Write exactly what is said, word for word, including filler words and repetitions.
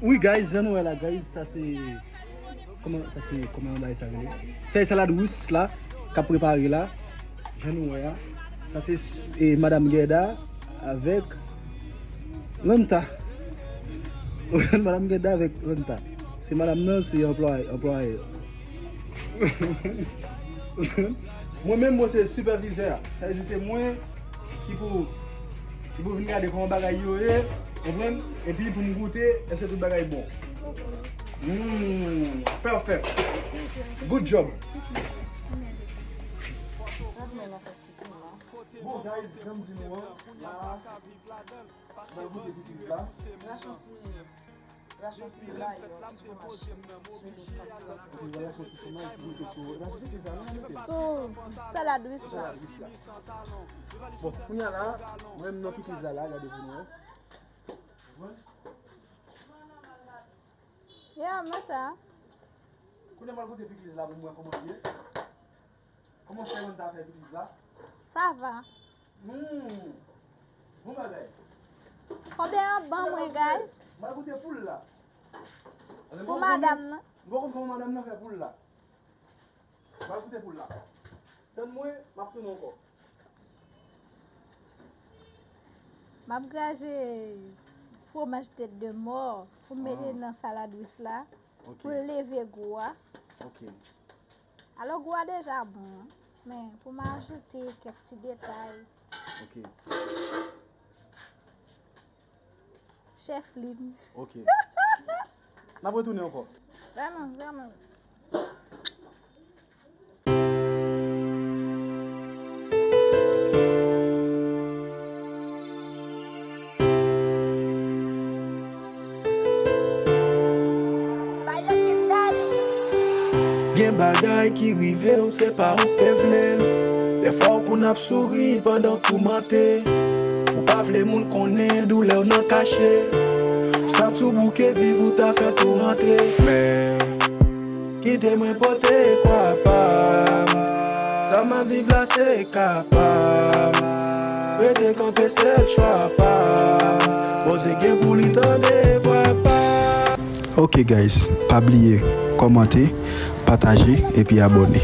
Wi, guys, jan nou wè la, guys, sa se, kòman, sa se, kòman yon bagay sa rele? Se salad rous la, k ap prepare la, jan nou wè a. Sa se, e, Madam Gerda avèk Ranta. Madam Gerda avèk Ranta. Se madanm nan, se anplwaye, anplwaye. Mwen menm, mwen se sipèvizè a. Sa vle di se mwen ki pou, ki pou vin gade kòman bagay yo ye, konprann? Epi pou m goute, èske tout bagay bon. Mm, perfect. Good job. Bon, guys, jan m di nou an, la, mwen goute ti la. Rache yon ti, rache yon ti lay, yon ti fwomaj. Epi rache yon ti fwomaj, goute sou, rache ti lay, non, mete. Sou salad rous la. Salad rous la. Bon, kounye a la, mwen menm nan pikliz la, la, gade pou nou wè. Ya, mwen sa. Kounye a, mwen goute pikliz la pou mwen kòman l ye. Kòman fè moun ta fè pikliz la? Sa va. Hmm. Bon bagay. Konbyen an ban mwen, guys? Mwen goute poul la. Pou madanm nan. M poko konn kòman madanm nan fè poul la. Mwen goute poul la. Tann mwen, m ap tounen ankò. M ap graje fwomaj tèt de mò pou m mete nan salad rous la. Ok. Pou l leve gou a. Ok. Alò, gou a deja bon, men pou m ajoute kèk ti detay. Ok. Chèf li. Ok. N ap retounen ankò. Vrèman, vrèman. Gen bagay ki rive w, se pa ou k te vle l. Dèfwa w konn ap souri pandan w toumante. Ou pa vle moun konnen doulè w nan kache. Ou santi w bouke viv, ou ta fè tou rantre. Men, kite mwen pote kwa pa m. Sa m ap viv la se ka pa m. Rete kanpe sèl chwa pa m. Bondye gen pou li tande vwa pa m. Ok guys, pa bliye kòmante, pataje epi abòne.